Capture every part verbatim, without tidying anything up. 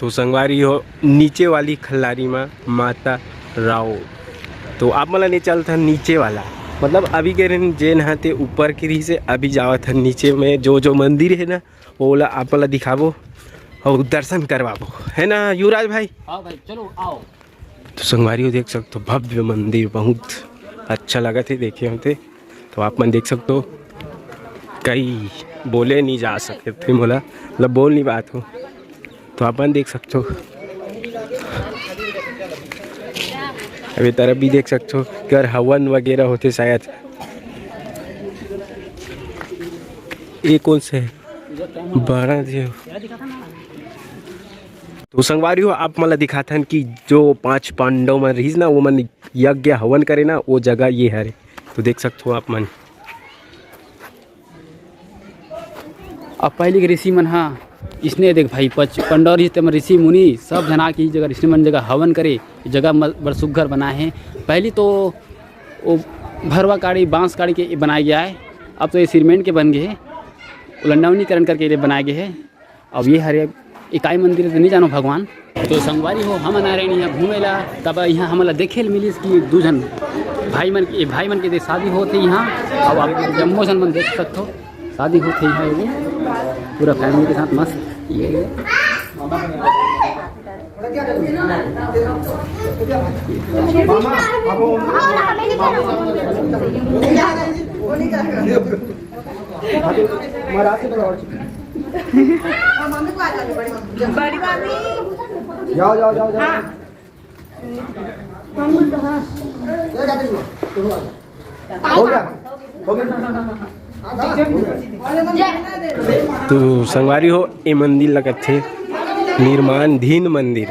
तो संगवारी हो, नीचे वाली खल्लारी मा माता राव। तो आप मन ला ले चलथन नीचे वाला, मतलब अभी के रेन जेन ह ते ऊपर के रहिस हे, अभी जावत हन नीचे में जो जो मंदिर हे ना, ओला आप मन ला दिखाबो अउ दर्शन करवाबो, है ना युवराज भाई? हाँ भाई, चलो आओ। तो संगवारी हो देख सकथो, भव्य मंदिर, बहुत अच्छा लगत हे देखे होते। तो आप मन देख सकथो, कई बोले नहीं जा सकत हे मोला, मतलब बोल नहीं पात हो। तो आप मन देख सकथो, अभी तरफ भी देख सकथो, कर हवन वगैरह होते शायद। ये कौन से है? बड़ा देव। तो संगवारी हो, आप मन ला दिखाथन कि जो पांच पांडव मन रहिस ना, वो मन यज्ञ हवन करे ना, वो जगह ये हरे। तो देख सकथो आप मन। अब पहली के ऋषि मन हा इसने देख भाई, पच-, पांडव रहिस तेमन ऋषि मुनि सब झन आके इस जगह ऋषि मन जगह हवन करे, जगह म-, बड़ सुग्घर बनाए हे। पहली तो वो भरवा काड़ी, बांस काड़ी के बनाए गया है, अब तो ये सीमेंट के बन गए हे, वो नवीनीकरण करके ये बनाए गए हे। अब ये हरे इकाई मंदिर तो नहीं जानो भगवान। तो संगवारी हो, हमन आ रहे हैं यहाँ घूमे ला, तब यहाँ हमन ला देखे ल मिलिस कि दू झन भाई मन, ये भाई मन के दे शादी होत हे यहाँ। अब आप जम्मो झन मन देख सकथो, शादी होत हे यहाँ, ये पूरा फैमिली के साथ मस्त। ये बड़ी मामी। जाओ, जाओ, जाओ, जाओ। हाँ। हो गया? हो गया? तो संगवारी हो, ये मंदिर ला कथे निर्माणाधीन मंदिर,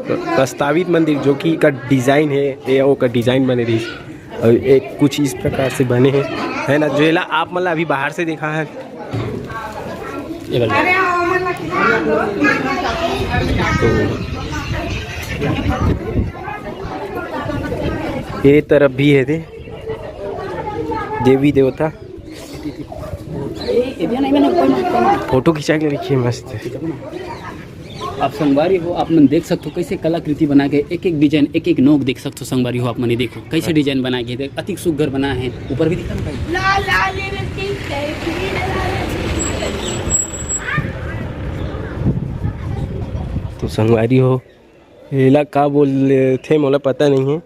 प्रस्तावित मंदिर, जो कि एकर डिजाइन हे, ये ओकर डिजाइन बने रहिस। और एक कुछ इस प्रकार से बने हे, है ना, जेला आप मन ला अभी बाहर से देखा है। ये वाला। तो ये तरफ भी है दे देवी देवता, फोटो खिंचा के रखिए मस्त। आप संगवारी हो, आप मन देख सकथो कैसे कलाकृति बना के एक एक डिजाइन, एक एक नोक देख सकथो संगवारी हो। आप मन ये देखो कैसे डिजाइन बना के, देख, अतिक सुग्घर बना है। ऊपर भी दिखा ना भाई। तो संगवारी हो, एला का बोलथे मोला पता नहीं है।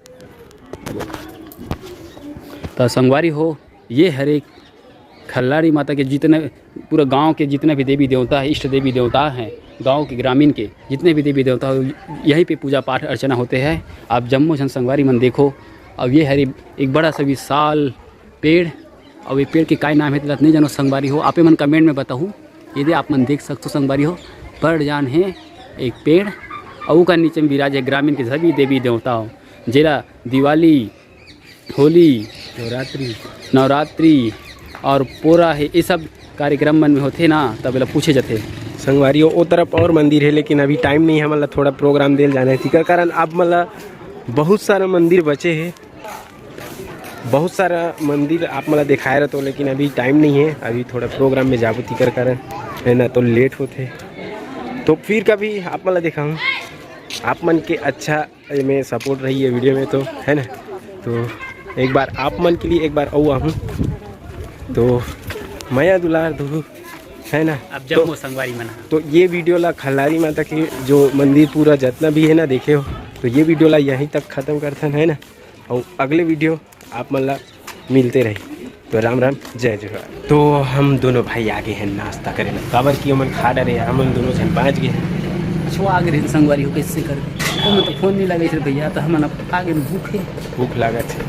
तो संगवारी हो, ये हरे खल्लारी माता के जितने, पूरा गांव के जितने भी देवी देवता है, इष्ट देवी देवता हैं, गांव के ग्रामीण के जितने भी देवी देवता हो, यहीं पे पूजा पाठ अर्चना होते हैं। आप जम्मो झन संगवारी मन देखो। अब ये हरे एक बड़ा सा विशाल पेड़, और ये पेड़ के काय नाम है तेला नहीं जानो संगवारी हो, आपे मन कमेंट में बताहू। ये दे आप मन देख सकथो संगवारी हो, बड़ जान है एक पेड़, और ओकर नीचे में विराज है ग्रामीण के सभी देवी देवता हो, जेला दिवाली, होली, नवरात्रि। नवरात्रि और पोरा है, ये सब कार्यक्रम मन में होथे ना, तब एला पूछे जाथे। संगवारी हो, ओ तरफ और मंदिर है, लेकिन अभी टाइम नहीं है, हमन ला थोड़ा प्रोग्राम देल जाना है, तेकर कारण आप मन ला बहुत सारा मंदिर बचे है, बहुत सारा मंदिर आप मन ला दिखाए रहतो, लेकिन अभी टाइम नहीं है, अभी थोड़ा प्रोग्राम में जाबो, तेकर कारण है ना, तो लेट होथे। तो फिर कभी आप मन ला दिखाऊँ, आप मन के अच्छा एमे सपोर्ट रही है वीडियो में तो, है ना। तो एक बार आप मन के लिए एक बार अउ आहूँ, तो मया दुलार दू, है ना। अब जब तो, वो संगवारी मना। तो ये वीडियो ला खल्लारी माता के जो मंदिर पूरा जितना भी है ना देखे हो, तो ये वीडियो ला यहीं तक खत्म करथन, है ना। और अगले वीडियो आप मन ला मिलते रही। तो राम राम, जय जोहार। तो हम दोनों भाई आगे हैं नाश्ता करे ला, काबर कि ओमन खा डरे, हमन दोनों झन बाँच गए हैं। छुआ आगे रहे संगवारी हो, कैसे कर ओमन तो फोन नहीं लगे थे भैया, तो हमन अब आगे भूखे। भूख लागत है,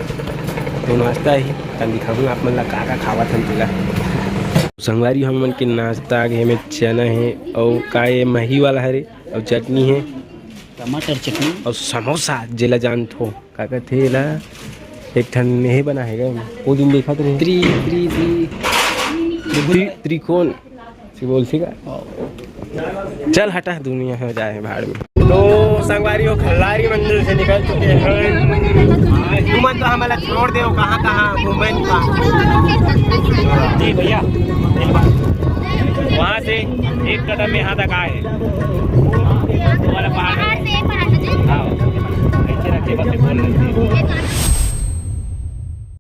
तो नाश्ता ही तन दिखाऊँ आप मन ला का का खावत हन तेला। संगवारी, हमन के नाश्ता आगे में चना है और का ये मही वाला हरे और चटनी है, टमाटर चटनी और समोसा जेला जानथो। का कथे एला? एक ठन एहे बना हे गा, ओ दिन देखत रहे। त्रि-, त्रि-, त्रि-, त्रि-, त्रिकोण से बोलथे का? चल हटा, दुनिया हो जाए भाड़ में। तो संगवारी हो, खल्लारी मंदिर से निकल चुके हैं। तुमन तो हमला छोड़ दे, कहाँ कहाँ घूमे का? जी भैया, वहाँ से एक कदम यहाँ तक आए।